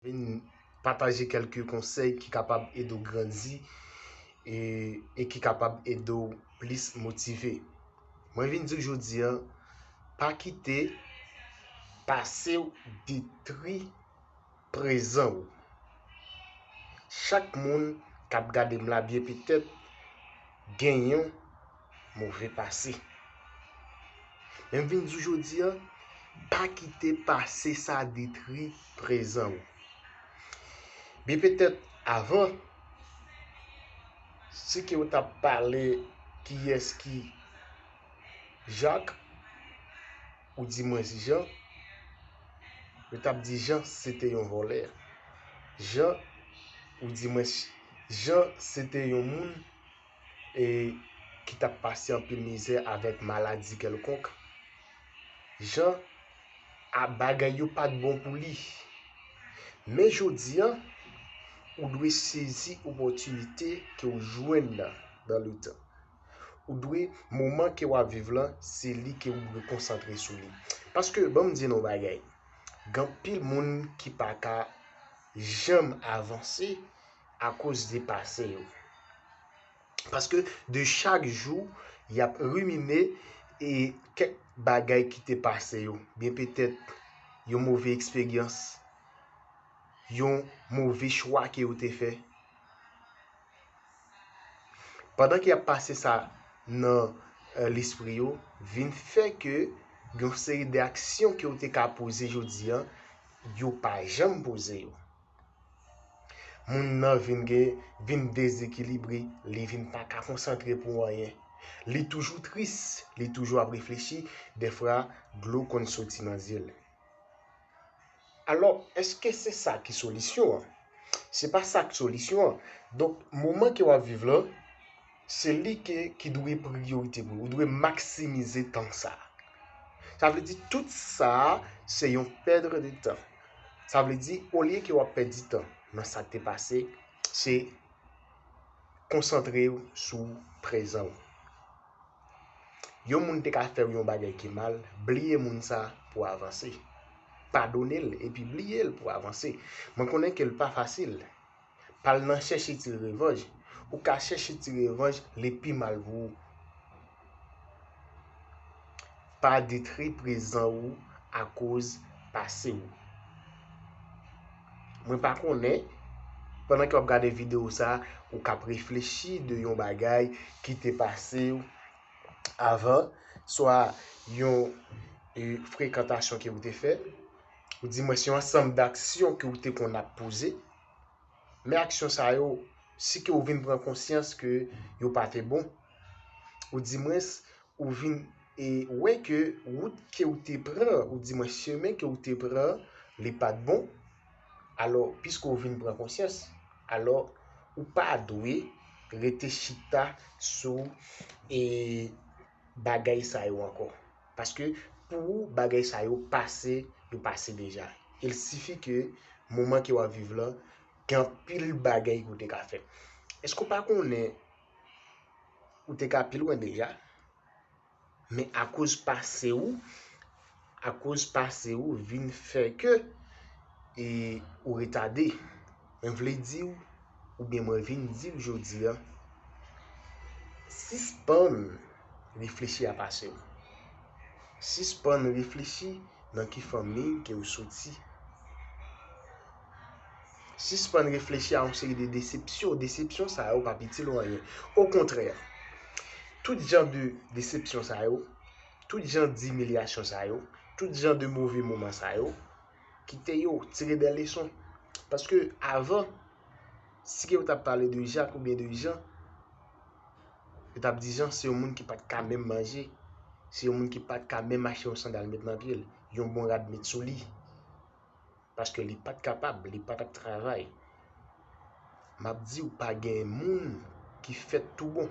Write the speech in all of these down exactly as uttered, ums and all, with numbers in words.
Vin pataje kèlke konsèy ki kapab ede w grandi e, e ki kapab ede w plis motive. Mwen vin di w jodi a, pa kite pase w detri prezan w. Chak moun k ap gade m la byen petèt gen yon move pase. Men m vin di w jodi a, pa kite pase sa detri prezan w. Byen petèt avan, si ke w t ap pale kiyès ki Jak, ou di mwen Jan, yo t ap di Jan se te yon vòlè. Jan, ou di mwen Jan se te yon moun e ki t ap pase anpil mizè avèk maladi kèlkonk. Jan, a bagay yo pa t bon pou li. Men jodi a, ou dwe sezi opòtinite ke w jwenn nan, dans le temps. Ou dwe, moman ke w ap viv lan, se li ke w dwe konsantre sou li. Paske, ban m di nou yon bagay, gen anpil moun ki pa ka janm avanse akoz de pase yo. Paske de chak jou, y ap rimine e kèk bagay ki te pase yo. Byen petèt, yon move eksperyans, yon move chwa ke yo te fè. Pandan ke y ap pase sa nan eh, lespri yo, vin fè ke yon seri de aksyon ke yo te ka poze jodi a, yo pa janm poze yo. Moun nan vin gen, vin dezekilibre, li vin pa ka konsantre pou anyen. Li toujou tris, li toujou ap reflechi, dèfwa dlo konn soti nan zye l. Alò, èske se sa ki solisyon an? Se pa sa ki solisyon an. Donk, moman ke w ap viv lan, se li ke, ki dwe priyorite pou ou. Ou dwe maksimize tan sa. Sa vle di tout sa, se yon pèd de tan. Sa vle di, olye ke w ap pèdi tan nan sa k te pase, se konsantre w sou prezan w. Yon moun te ka fè w yon bagay ki mal, bliye moun sa pou avanse. Padone l epi bliye l pou avanse. Mwen konnen ke l pa fasil. Pa al nan chèche ti revanj. Ou ka chèche ti revanj, li pi mal pou ou. Pa detri prezan ou akoz pase w. Mwen pa konnen, pandan ke w ap gade videyo sa, ou k ap reflechi de yon bagay ki te pase w avan, swa yon e, frekantasyon ke ou te fè, ou di mwen se yon ansanm d'aksyon ke ou te konn ap poze, men aksyon sa yo, si ke ou vin pran konsyans ke yo pa te bon, ou di mwen ou vin e, wè ke wout ke ou te pran, ou di mwen chemen ke ou te pran, li pa t bon, alò, piske ou vin pran konsyans, alò, ou pa dwe rete chita sou e, bagay sa yo ankò. Paske pou ou, bagay sa yo pase, yo pase deja. Il sifi ke moman ke w ap viv lan, gen anpil bagay ke w te ka fè. Èske w pa konnen ou te ka pi lwen deja? Men akoz pase w, akoz pase w vin fè ke e, ou retade. Mwen vle di w, oubyen mwen vin di w jodi a, sispann reflechi a pase w. Sispann reflechi nan ki fanmi ke w soti. Sispann reflechi a yon seri de desepsyon. Desepsyon sa yo pa p itil ou anyen. Okontrè, tout jan de desepsyon sa yo, tout jan dimilyasyon sa yo, tout jan de move moman sa yo, kite yo, tire de leson. Paske avan, si ke yo t ap pale de Jak oubyen de Jan, yo t ap di Jan se yon moun ki pa t ka menm manje, se yon moun ki pa t ka menm achte yon sandal met nan pye l, yon bon rad met sou li. Paske li pa t kapab, li pa t ap travay. M ap di w, pa gen moun ki fèt tou bon.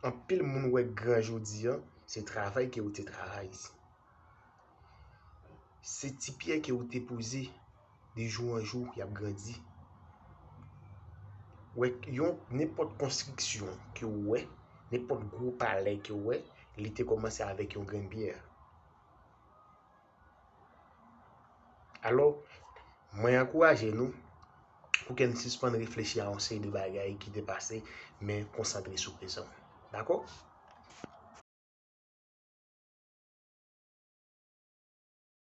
Anpil moun wè gran jodi a, se travay ke ou te travay. Se ti pyè ke ou te poze, de jou an jou, y ap grandi. Wè, yon, nenpòt konstriksyon ke ou wè, nenpòt gwo palè ke ou wè, li te kòmanse avèk yon grenn pyè. Alò, Mwen ankouraje nou pou ke n sispann reflechi a yon seri de bagay ki te pase, men konsantre sou prezan. Dakò?